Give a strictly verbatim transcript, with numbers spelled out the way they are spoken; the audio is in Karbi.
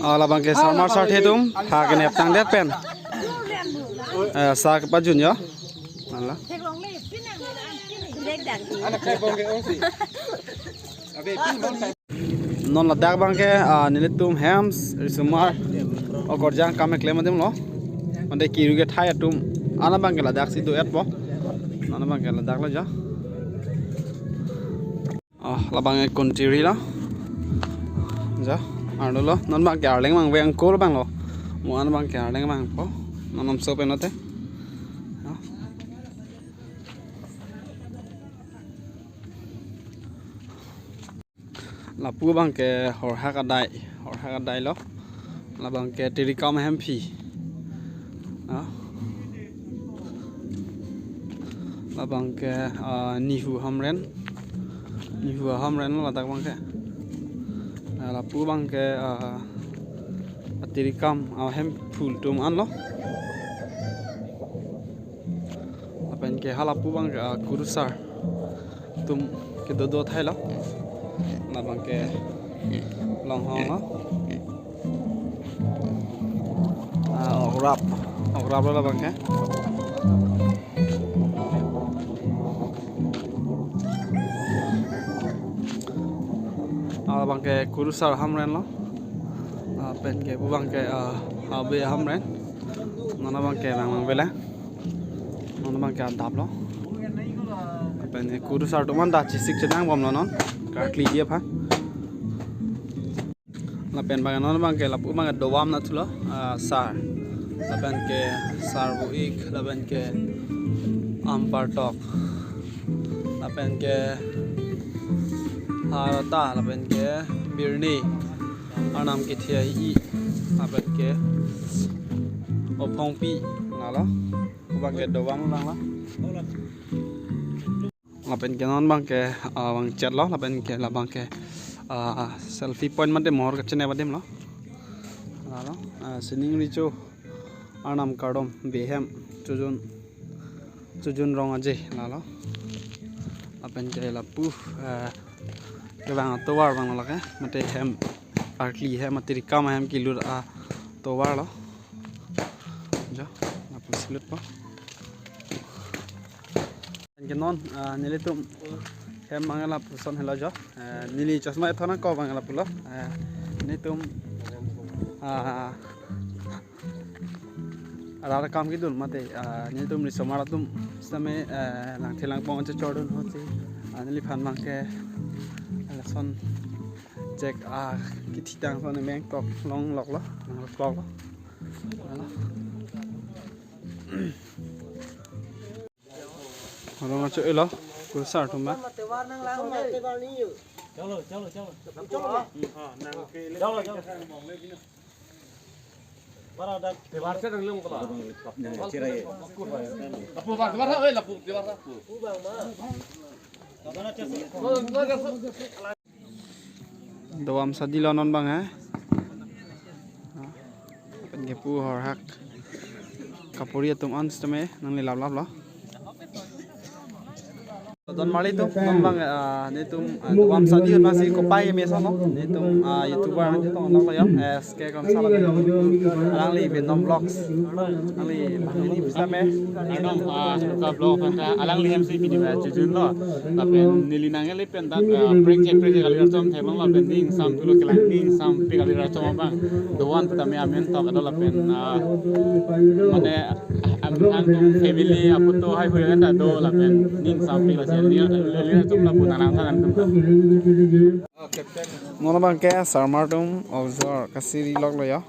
Oh, labang ke sarmar sarthe atum, ha kenep tangdet pen. Eh, sa kepajun jo. Ala. Non ladak abang ke, ah, nelitum hem risomar okorjang kam keklem adim lo. Mate kiru kethai atum an abang ke ladak si do-etpo. Non abang ke ladak lo jo. Oh, labang ke kuntiri lo. Jo, arlo lo. Non abang ke arleng abang veng kol abang lo. Mo an abang ke arleng abang po. Non nomso penote. Jo. Lapu abang ke horhak adai, horhak adai lo. Labang ke Tirikam Hemphi. Ah. Labang ke, ah, Nihu Hamren. Nihu Hamren lo ladak abang ke. Ah, lapu abang ke, ah, Tirikam, ah, Hemphu atum an lo. Lapen ke halapu abang ke, ah, kurusar atum kedo do thai lo. Labang ke longhong lo. Ah, ograp. Ograp lo labang ke. Ah, labang ke kurusar Hamren lo. Lapen ke pu abang ke, ah, Habe Hamren. Non abang ke bang bang bela. Non abang ke adap lo. Lapen ke kurusar atum an ta chesik chedang bom lo non. Karkli dia pha. Lapen abang non abang ke lapu abang ke dovamnathu lo, ah, sar. Lapen ke sar bu-ik, lapen ke ampartok. Lapen ke harata, lapen ke birni. Arnam kethe hi, lapen ke ophongpi, lalo. Abang ke dovam lang lo. Lapen ke non abang ke, ah, vangchet lo, lapen ke labang ke, ah, selfie point mate mohor kachenep adim lo. Lalo, ah, sining recho arnam kardom behem chojun, chojun rong aje lalo. Lapen ke lapu, ah, kevang atovar abang lo lake, mate hem, karkli hem, Tirikam ahem kelut atovar lo. Jo, lapu si lutpo. Ke non, ah, nelitum hem abang ke lapuson helo jo. Eh, neli chosma ethon ako abang ke lapulo. Eh, nelitum, ah, arat akam kedun mate, ah, nelitum risomar atum sitame, eh, langthe langpong chechordun ahut si, ah, neliphan abang ke lason Jack, ah, kethitang ason meng tok longlok lo, longlok lo. Lalo. Arong acho elo, kurusar atum ba. Dovam sadi lo non abang, eh. Pen ke pu horhak kapuri atum an sitame nangli laplap lo. Don marli atum non abang, ah, nelitum, ah, dovam sadi ahut abang si kopai keme ason lo. Nelitum, ah, YouTuber nangchetong lo ya. S K Konsal, alangli Venom Vlogs. Alangli banghini sitame. Arnam, ah, ka vlog aphan ta alangli hem si pini ba chojun lo. Lapen neli nang eli pen dak, ah, prekjak prekjak alir atum theklong lapen ning ingsampik lo, kelang ning ingsampik alir atum abang dovan putame amen tok ado lapen, ah, mane, ah, am, ang family aputo hai hui kan ta do lapen ning ingsampik lo si alir atum lapu nanang thanan tum ta. Non abang ke sarmar atum ojor kasiri lok lo ya.